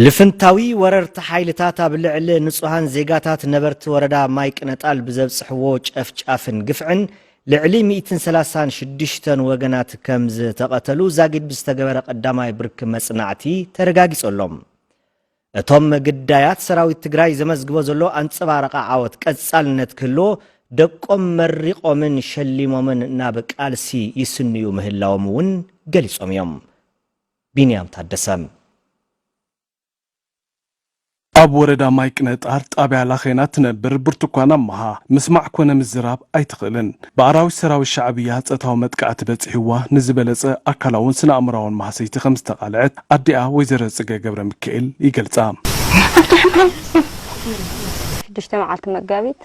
ልፍንታዊ ወረርቲ ሓይልታት ኣብ ልዕሊ ንጹሃን ዜጋታት ነበርቲ ወረዳ ማይ ቅነጣል ብዘብጽሕዎ ጨፍጫፍን ግፍዕን ልዕሊ ሚእትን ሰላሳን ሽዱሽተን ወገናት ከም ዝተቐተሉ ዛጊድ ብዝተገበረ ቀዳማይ ብርኪ መጽናዕቲ ተረጋጊጹ ኣሎ። እቶም ግዳያት ሰራዊት ትግራይ ዘመዝግቦ ዘሎ ኣንጸባራቒ ዓወት ቀጻልነት ክህልዎ ደቆም መሪቖምን ሸሊሞምን ናብ ቃልሲ ይስንዩ ምህላዎም እውን ገሊጾም እዮም። ቢንያም ታደሰ። ኣብ ወረዳ ማይ ቅነጣር ጣብያ ላኼና ትነብር ብርቱኳን ኣማሃ ምስማዕ ኮነ ምዝራብ ኣይትኽእልን። ብኣራዊት ሰራዊት ሻዕብያ ጸታዊ መጥቃዕቲ በጺሕዋ ንዝበለጸ ኣካላውን ስነ ኣእምራውን ማህሰይቲ ከም ዝተቓልዐት ኣዲኣ ወይዘሮ ጽገ ገብረ ሚካኤል ይገልጻ። ሽዱሽተ መዓልቲ መጋቢት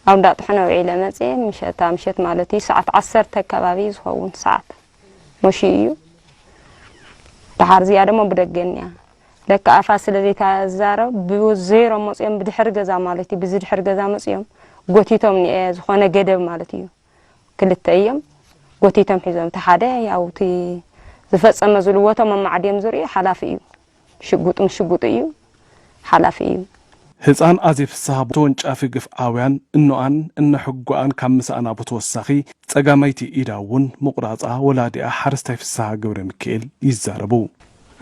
ኣብ እንዳጥሕነ ውዒለ መፅየ። ምሸታ ምሸት ማለት እዩ፣ ሰዓት ዓሰርተ ከባቢ ዝኸውን ሰዓት መሽዩ እዩ። ደሓር እዚኣ ደሞ ብደገ እኒኣ። ለካ ኣፋ ስለ ዘይተዛረብ ብዜሮ መፅዮም ብድሕሪ ገዛ ማለት እዩ። ብዚ ድሕሪ ገዛ መፅዮም ጎቲቶም እኒአ ዝኾነ ገደብ ማለት እዩ። ክልተ እዮም ጎቲቶም ሒዞም። እቲ ሓደ ያው እቲ ዝፈፀመ ዝልወቶም ኣማዕድዮም ዝርኢ ሓላፊ እዩ። ሽጉጥ ምስ ሽጉጡ እዩ ሓላፊ እዩ። ህፃን ኣዜ ፍስሃ ብተወንጫፊ ግፍዓውያን እኖኣን እነሕጎኣን ካብ ምስኣና ብተወሳኺ ፀጋመይቲ ኢዳ እውን ምቑራፃ ወላዲኣ ሓረስታይ ፍስሃ ገብረ ሚካኤል ይዛረቡ።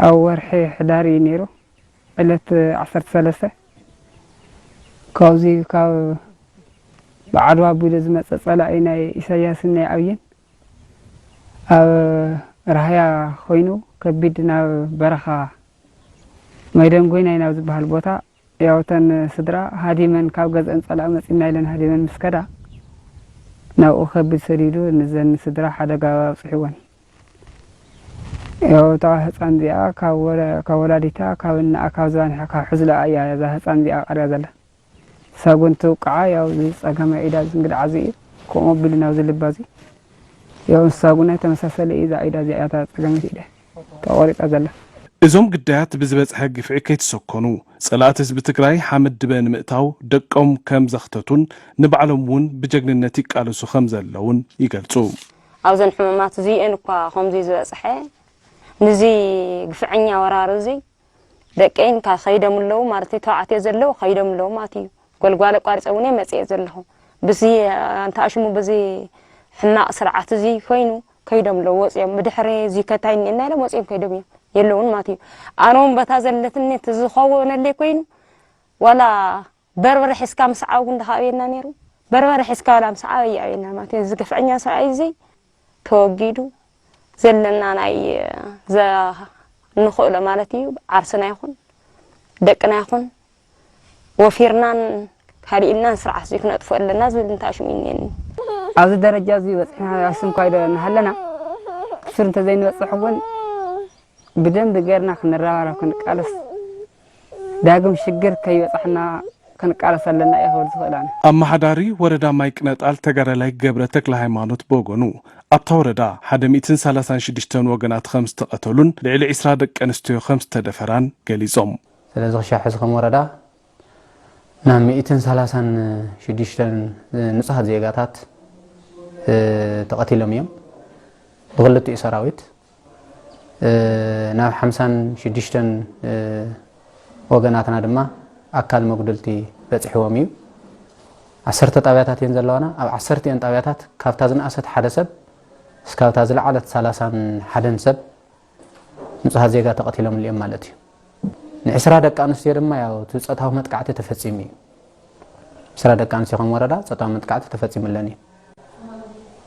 ኣብ ወርሒ ሕዳር እዩ ነይሩ ዕለት ዓሰርተ ሰለስተ ካብዚ ካብ ብዓድዋ ኣቢሉ ዝመፀ ፀላኢ ናይ ኢሳያስን ናይ ኣብይን ኣብ ራህያ ኮይኑ ከቢድ ናብ በረኻ ማይደንጎይናይ ናብ ዝበሃል ቦታ ያው እተን ስድራ ሃዲመን ካብ ገዝአን ፀላኢ መፂና ኢለን ሃዲመን ምስ ከዳ ናብኡ ከቢድ ሰዲዱ ንዘን ስድራ ሓደጋ ኣብፅሕወን። ያው እታ ህፃን እዚኣ ካብ ወላዲታ ካብ እናኣ ካብ ዝባንሓ ካብ ሕዝለኣ እያ እዛ ህፃን እዚኣ ቀርያ ዘላ። ሳጉን ትውቅዓ ያው እዚ ፀገመ ኢዳ እዚ እንግድዓ እዚ እዩ ከምኡ ኣቢሉ ናብዚ ልባ እዚ ያው ንሳጉናይ ተመሳሰለ እዩ እዛ ኢዳ እዚኣ እያ እታ ፀገመት ኢደ ተቆሪፃ ዘላ። እዞም ግዳያት ብዝበፅሐ ግፍዒ ከይተሰኮኑ ፀላእቲ ህዝቢ ትግራይ ሓመድ ድበ ንምእታው ደቆም ከም ዘኽተቱን ንባዕሎም እውን ብጀግንነት ይቃለሱ ከም ዘለውን ይገልፁ። ኣብዘን ሕሙማት እዚኤን እኳ ከምዚ ዝበፅሐ ንዚ ግፍዐኛ ወራሪ እዚ ደቀይን ከይዶም ኣለዉ ማለት እዩ። ተባዕትዮ ዘለዉ ከይዶም ኣለዉ ማለት እዩ። ጎልጓል ኣቋሪፀ እውን እየ መፅየ ዘለኹ። ብዚ ኣንታ ኣሽሙ ብዚ ሕማቕ ስርዓት እዚ ኮይኑ ከይዶም ኣለዉ ወፅዮም። ብድሕሪ እዚ ከታይ እኒኤና ኢሎም ወፅዮም ከይዶም እዮም የለውን ማለት እዩ። ኣነ እውን በታ ዘለትኒ እቲ ዝኸወነለይ ኮይኑ ዋላ በርበረ ሒዝካ ምስዓብ እውን ድኻ ኣብየና ነይሩ። በርበረ ሒዝካ ዋላ ምስዓብ እየ ኣብየና ማለት እዩ። እዚ ግፍዐኛ ሰብኣይ እዚ ተወጊዱ ዘለና ናይ ንኽእሎ ማለት እዩ ዓርስና ይኹን ደቅና ይኹን ወፊርናን ካሊእናን ስርዓት እዚ ክነጥፍኦ ኣለና ዝብል እንታሽሙ እኒአኒ። ኣብዚ ደረጃ እዚ በፅሕና ኣስም ኳይዶ እናሃለና ክሱር እንተዘይንበፅሕ እውን ብደንቢ ገይርና ክንረባረብ ክንቃለስ ዳግም ሽግር ከይበፃሕና ክንቃለስ ኣለና እየ ክብል ዝኽእል ኣነ። ኣመሓዳሪ ወረዳ ማይ ቅነጣል ተጋዳላይ ገብረ ተክለ ሃይማኖት ብወገኑ ኣብታ ወረዳ ሓደ ሚእትን ሰላሳን ሽዱሽተን ወገናት ከም ዝተቐተሉን ልዕሊ ዒስራ ደቂ ኣንስትዮ ከም ዝተደፈራን ገሊፆም። ስለዚ ክሻ ሕዚ ከም ወረዳ ናብ ሚእትን ሰላሳን ሽዱሽተን ንፁሃት ዜጋታት ተቐቲሎም እዮም ብክልቲኡ ሰራዊት። ናብ ሓምሳን ሽዱሽተን ወገናትና ድማ ኣካል መጉደልቲ በፂሕዎም እዩ። ዓሰርተ ጣብያታት እየን ዘለዋና። ኣብ ዓሰርቲኤን ጣብያታት ካብታ ዝነኣሰት ሓደ ሰብ እስካብታ ዝለዓለት ሰላሳን ሓደን ሰብ ንፁሃት ዜጋ ተቐቲሎምሉ እዮም ማለት እዩ። ንዕስራ ደቂ ኣንስትዮ ድማ ያው እቲ ፆታዊ መጥቃዕቲ ተፈፂሙ እዩ። ዕስራ ደቂ ኣንስትዮ ከም ወረዳ ፆታዊ መጥቃዕቲ ተፈፂሙለን እዩ።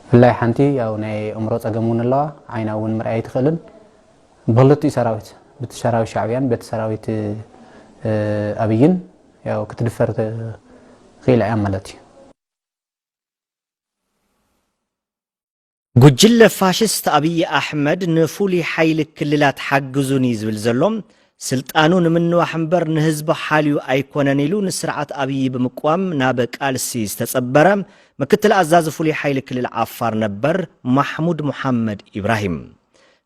ብፍላይ ሓንቲ ያው ናይ ኣእምሮ ፀገም እውን ኣለዋ፣ ዓይና እውን ምርኣይ ኣይትኽእልን። ብክልቲኡ ሰራዊት፣ በቲ ሰራዊት ሻዕብያን በቲ ሰራዊት ኣብይን ያው ክትድፈር ክኢላ እያ ማለት እዩ። ጉጅለ ፋሽስት ኣብይ ኣሕመድ ንፍሉይ ሓይሊ ክልላት ሓግዙኒ ዝብል ዘሎ ስልጣኑ ንምንዋሕ እምበር ንህዝቢ ሓልዩ ኣይኮነን ኢሉ ንስርዓት ኣብይ ብምቅዋም ናብ ቃልሲ ዝተጸበረ ምክትል ኣዛዚ ፍሉይ ሓይሊ ክልል ዓፋር ነበር ማሕሙድ ሙሓመድ ኢብራሂም፣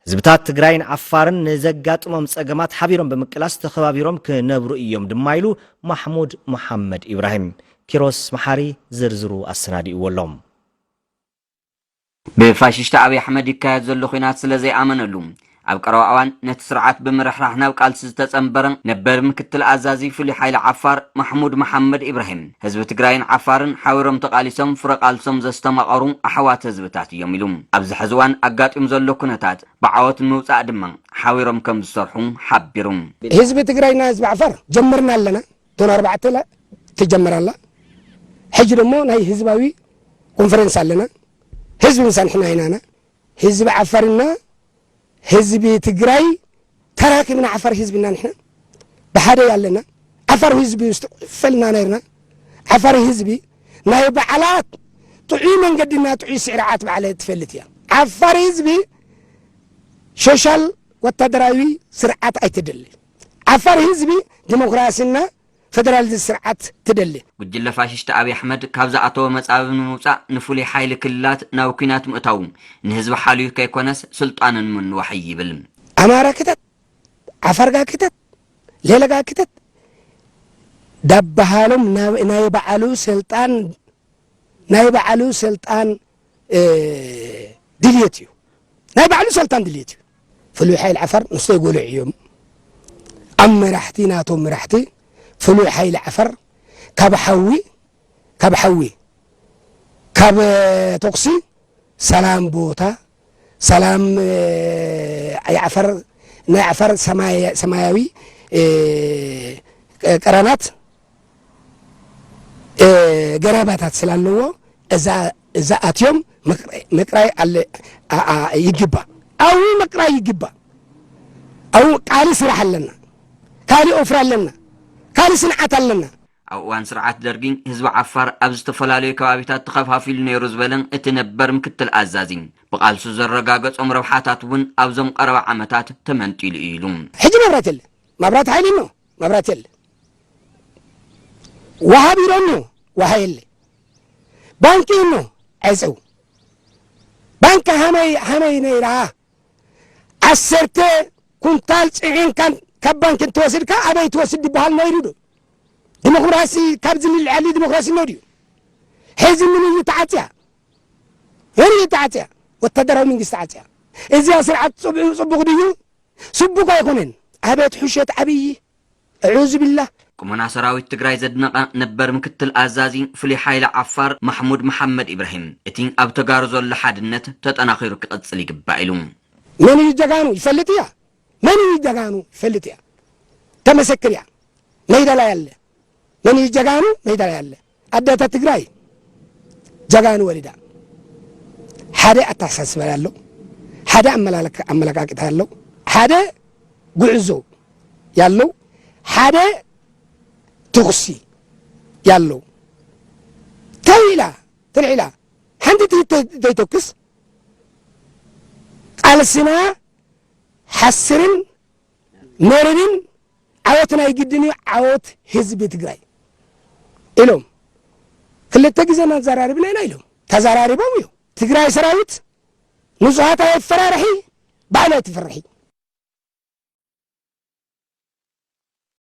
ህዝብታት ትግራይን ዓፋርን ንዘጋጥሞም ጸገማት ሓቢሮም ብምቅላስ ተኸባቢሮም ክነብሩ እዮም ድማ ኢሉ ማሕሙድ ሙሓመድ ኢብራሂም። ኪሮስ መሓሪ ዝርዝሩ ኣሰናዲእዎ ኣሎ። ብፋሽስት ኣብይ ኣሕመድ ይካየድ ዘሎ ኹናት ስለ ዘይኣመነሉ ኣብ ቀረባ እዋን ነቲ ስርዓት ብምርሕራሕ ናብ ቃልሲ ዝተጸንበረ ነበር ምክትል ኣዛዚ ፍሉይ ሓይሊ ዓፋር ማሕሙድ መሓመድ ኢብራሂም፣ ህዝቢ ትግራይን ዓፋርን ሓቢሮም ተቓሊሶም ፍረ ቃልሶም ዘስተማቐሩ ኣሕዋት ህዝብታት እዮም ኢሉ። ኣብዚ ሕዚ እዋን ኣጋጢሙ ዘሎ ኩነታት ብዓወት ንምውጻእ ድማ ሓቢሮም ከም ዝሰርሑ ሓቢሩ። ህዝቢ ትግራይና ህዝቢ ዓፋር ጀመርና ኣለና። ቶን ኣርባዕተ ላ ትጀመር ኣላ። ሕጂ ደሞ ናይ ህዝባዊ ኮንፈረንስ ኣለና። ህዝቢ ምሳንሕና ኢናና። ህዝቢ ዓፋርና ህዝቢ ትግራይ ተራኪብና ዓፋር ህዝብና ንሕና ብሓደ ኣለና። ዓፋር ህዝቢ ውስጥ ፈልና ነርና። ዓፋር ህዝቢ ናይ በዓላት ጥዑይ መንገድና ጥዑይ ስርዓት በዓለ ትፈልጥ እያ። ዓፋር ህዝቢ ሶሻል ወታደራዊ ስርዓት ኣይትደሊ። ዓፋር ህዝቢ ዲሞክራሲና ፈደራሊዝም ስርዓት ትደሊ። ጉጅለ ፋሽስት ኣብይ ኣሕመድ ካብ ዝኣተወ መጻብብ ንምውጻእ ንፍሉይ ሓይሊ ክልላት ናብ ኲናት ምእታዉ ንህዝቢ ሓልዩ ከይኮነስ ስልጣንን ምንዋሕ እዩ ይብል። ኣማራ ክተት፣ ዓፋርጋ ክተት፣ ሌለጋ ክተት ዳበሃሎም ናብ ናይ ባዕሉ ስልጣን ናይ ባዕሉ ስልጣን ድልየት እዩ። ናይ ባዕሉ ሰልጣን ድልየት እዩ። ፍሉይ ሓይል ዓፋር ንስቶይ ጎልዕ እዮም። ኣብ መራሕቲ ናቶም መራሕቲ ፍሉይ ሓይል ዓፋር ካብ ሓዊ ካብ ሓዊ ካብ ተኩሲ ሰላም ቦታ ሰላም ዓፋር ናይ ዓፋር ሰማያዊ ቀረናት ገረባታት ስላለዎ እዛ ኣትዮም ምቅራይ ኣለ ይግባ ኣው ምቅራይ ይግባ ኣው ቃሊ ስራሕ ኣለና ካሊ ኦፍር ኣለና ካሊ ስንዓት ኣለና። ኣብ እዋን ስርዓት ደርጊ ህዝቢ ዓፋር ኣብ ዝተፈላለዩ ከባቢታት ተኸፋፊሉ ነይሩ ዝበለን እቲ ነበር ምክትል ኣዛዚ ብቓልሱ ዘረጋገጾም ረብሓታት እውን ኣብዞም ቀረባ ዓመታት ተመንጢሉ እዩ ኢሉ። ሕጂ መብራት የለ፣ መብራት ሓይሊ ኖ መብራት የለ። ውሃ ቢሮ ኖ ውሃ የለ። ባንኪ ኖ ዕፅው። ባንኪ ሃመይ ሃመይ ነይራ ዓሰርተ ኩንታል ፅዒንካን ካብ ባንኪ እንትወስድካ ኣበይ ትወስድ ይበሃል ነይሩ ዶ? ዲሞክራሲ ካብዚ ንልዕሊ ዲሞክራሲ ኖ ድዩ? ሕዚ ምን እዩ ተዓፅያ? ምን እዩ ተዓፅያ? ወታደራዊ መንግስቲ ተዓፅያ። እዚያ ስርዓት ፅቡቅ ድዩ? ስቡቅ ኣይኮነን። ኣቤት ሑሸት ዓብዪ። ኣዑዙ ቢላህ። ቁመና ሰራዊት ትግራይ ዘድነቐ ነበር ምክትል ኣዛዚ ፍሉይ ሓይሊ ዓፋር ማሕሙድ መሓመድ ኢብራሂም እቲ ኣብ ተጋሩ ዘሎ ሓድነት ተጠናኺሩ ክቐፅል ይግባእ ኢሉ። መን እዩ ጀጋኑ ይፈልጥ እያ። መን እዩ ጀጋኑ ይፈልጥ እያ። ተመሰክር እያ። መይዳ ላይ ያለ መን እዩ ጀጋኑ መይዳ ላይ ያለ ኣደታ ትግራይ ጀጋኑ ወሊዳ ሓደ ኣተሓሳስባ ያለው ሓደ ኣመላቃቂታ ያለው ሓደ ጉዕዞ ያለው ሓደ ትኩሲ ያለው ተልዒላ ተልዒላ ሓንቲ ዘይተኩስ ቃልስና ሓስርን መርርን ዓወትና ይግድን እዩ ዓወት ህዝቢ ትግራይ ኢሎም ክልተ ግዜ እናዘራርብና ኢና ኢሎም ተዘራሪቦም እዩ ትግራይ ሰራዊት ንጹሃት ኣየፈራርሒ ባዕሉ ኣይትፈርሒ